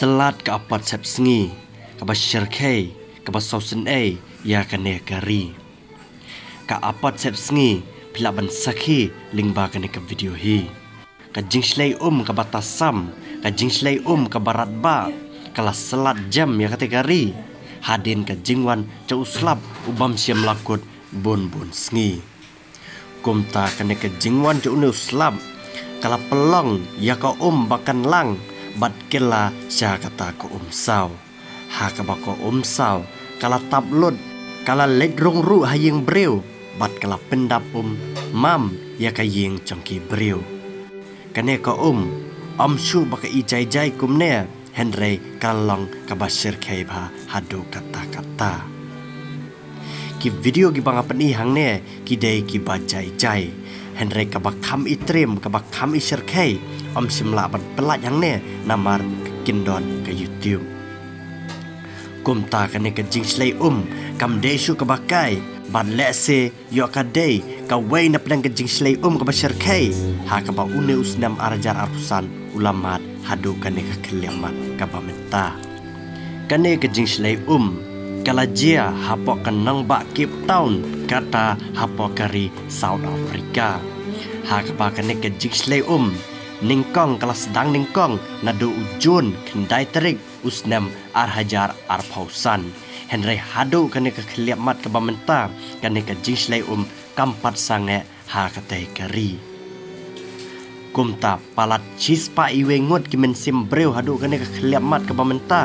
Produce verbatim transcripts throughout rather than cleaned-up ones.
Slat ka apot sepsngi kaba shyrkhei, kaba sawsynei ïa kane ka ri. Ka apot sepsngi, phi lah ban sakhi lyngba kane ka video hi. Ka jingshlei um kaba tasam, ka jingshlei um kaba radbah, ka la slat jem ïa kata ka ri hadien ka jingwan jong u slap u bym shym la kut bun bun sngi. Kumta kane ka jingwan jong une u slap ka la pynlong ïa ka um ba kan lang bad kylla sha kata ka um saw. Ha kaba ka um saw ka la tap lut, ka la leit rung ruh ha ïing briew bad ka la pyndap um mam ïa ka ïing jong ki briew. Kane ka um, ym shuh ba ka i jai jai kumne, hynrei ka la long kaba shyrkhei bha haduh katta katta. Ki video kiba nga pyni hangne ki dei kiba jai jai, hynrei kaba kham i triem, kaba kham i shyrkhei, ym shym lah ban pyllait hangne namar ka kyndon ka YouTube. Kumta kane ka jingshlei um kam dei shuh kaba kai, bad lehse ïoh ka dei kawei na pdeng ka jingshlei um kaba shyrkhei ha kaba une u snem ar hajar arphew san u la mad haduh kane ka khyllipmat kaba mynta. Kane ka jingshlei um ka la jia hapoh ka nongbah Cape Town, kata hapoh ka ri South Africa. Ha kaba kane ka jingshlei um nyngkong ka la sdang nyngkong naduh u June khyndai tarik u snem ar hajar arphew san. Hynrei haduh kane ka khyllipmat kaba mynta, kane ka jingshlei um kam pat sangeh ha katei ka ri. Kumta palat shispah iwei ngut ki mynsiem briew haduh kane ka khyllipmat kaba mynta,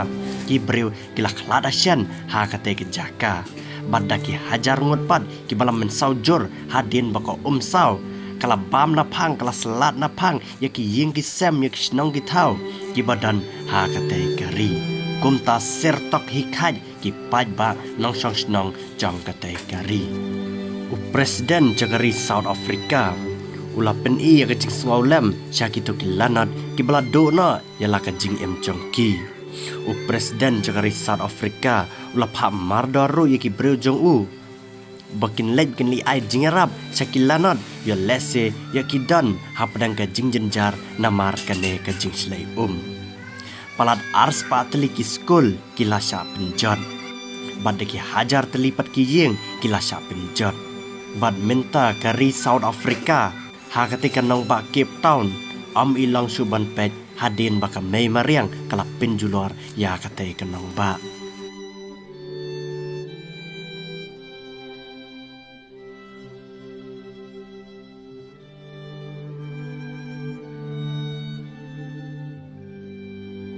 ki briew ki la khlad hashen ha katei ka jaka. Bad da ki hajar ngut pat kiba la mynsaw jur hadien ba ka um saw ka la bam naphang, ka la slat naphang ïa ki ïing ki sem, ïa ki shnong ki thaw kiba don ha katei ka ri. Kumta sir tok hi khat ki paidbah nongshong shnong jong katei ka ri. U President jong ka ri South Africa u la pyni ïa ka jingsngewlem sha kito ki lanot kiba la duh noh ïa la ka jingim jong ki. U President jong ka ri South Africa u la phah mardor ruh ïa ki briew jong u ba kin leit kin leit ai jingïarap sha ki lanot, ïoh lehse ïoh ki don hapdeng ka jingjynjar namar kane ka jingshlei um. Palat arspah tylli ki skul ki la shah pynjot, bad da ki hajar tylli pat ki ïing ki la shah pynjot. Bad mynta ka ri South Africa, ha katei ka nongbah Cape Town, ym i long shuh ban peit hadien ba ka mei mariang ka la pynjulor ïa katei ka nongbah.